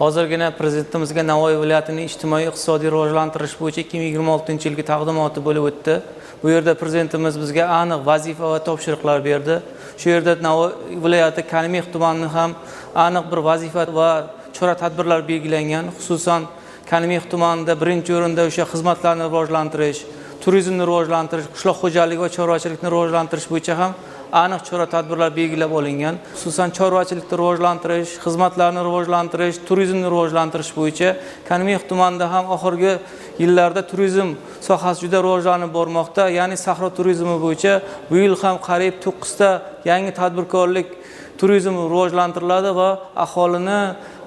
Hozirgina prezidentimizga Navoiy viloyatining ijtimoiy iqtisodiy rivojlantirish bo'yicha 2026-yilgi taqdimoti bo'lib o'tdi. Bu yerda prezidentimiz bizga aniq vazifa va topshiriqlar berdi. Shu yerda Navoiy viloyati Kanimex tumanini ham aniq bir vazifa va chora tadbirlar belgilangan. Xususan, Kanimex tumanida birinchi o'rinda o'sha xizmatlarni rivojlantirish, turizmni rivojlantirish, qishloq xo'jaligi va chorvachilikni rivojlantirish bo'yicha ham aniq chora tadbirlar belgilab olingan. Xususan, chorvachilikni rivojlantirish, xizmatlarni rivojlantirish, turizmni rivojlantirish bo'yicha Kanimex tumanida ham oxirgi yillarda turizm sohasi juda rivojlanib bormoqda. Ya'ni sahro turizmi bo'yicha bu yil ham qariyb 9 ta yangi tadbirkorlik turizm rivojlantiriladi va aholini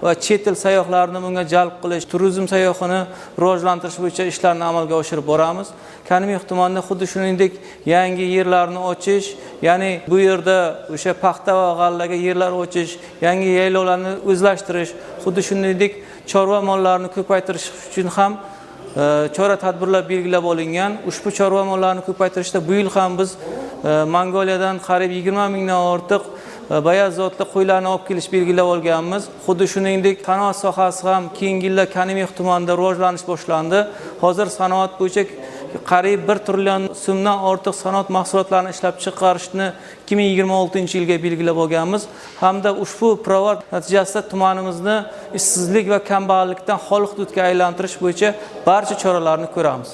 va chet el sayyohlarini bunga jalb qilish, turizm sayohini rivojlantirish bo'yicha ishlarni amalga oshirib boramiz. Kanimex tumanida xuddi shuningdek yangi yerlarni ochish, ya'ni bu yerda o'sha paxta va g'allaga yerlar ochish, yangi yaylovlarni o'zlashtirish, xuddi shuningdek chorva mollarini ko'paytirish uchun ham chora tadbirlar belgilab olingan. Ushbu chorva mollarini ko'paytirishda bu yil ham biz Mongoliyadan qariyb 20 mingdan ortiq bayaz zotli qo'ylarni olib kelish belgilab olganmiz. Xuddi shuningdek sanoat sohasi ham keyingi yillar Kanimex tumanida rivojlanish boshlandi. Hozir sanoat bo'yicha qariyb 1 trillion so'mdan ortiq sanoat mahsulotlarini ishlab chiqarishni 2026-yilga belgilab olganmiz. Hamda ushbu pirovard natijasida tumanimizni ishsizlik va kambag'allikdan xoli hududga aylantirish bo'yicha barcha choralarni ko'ramiz.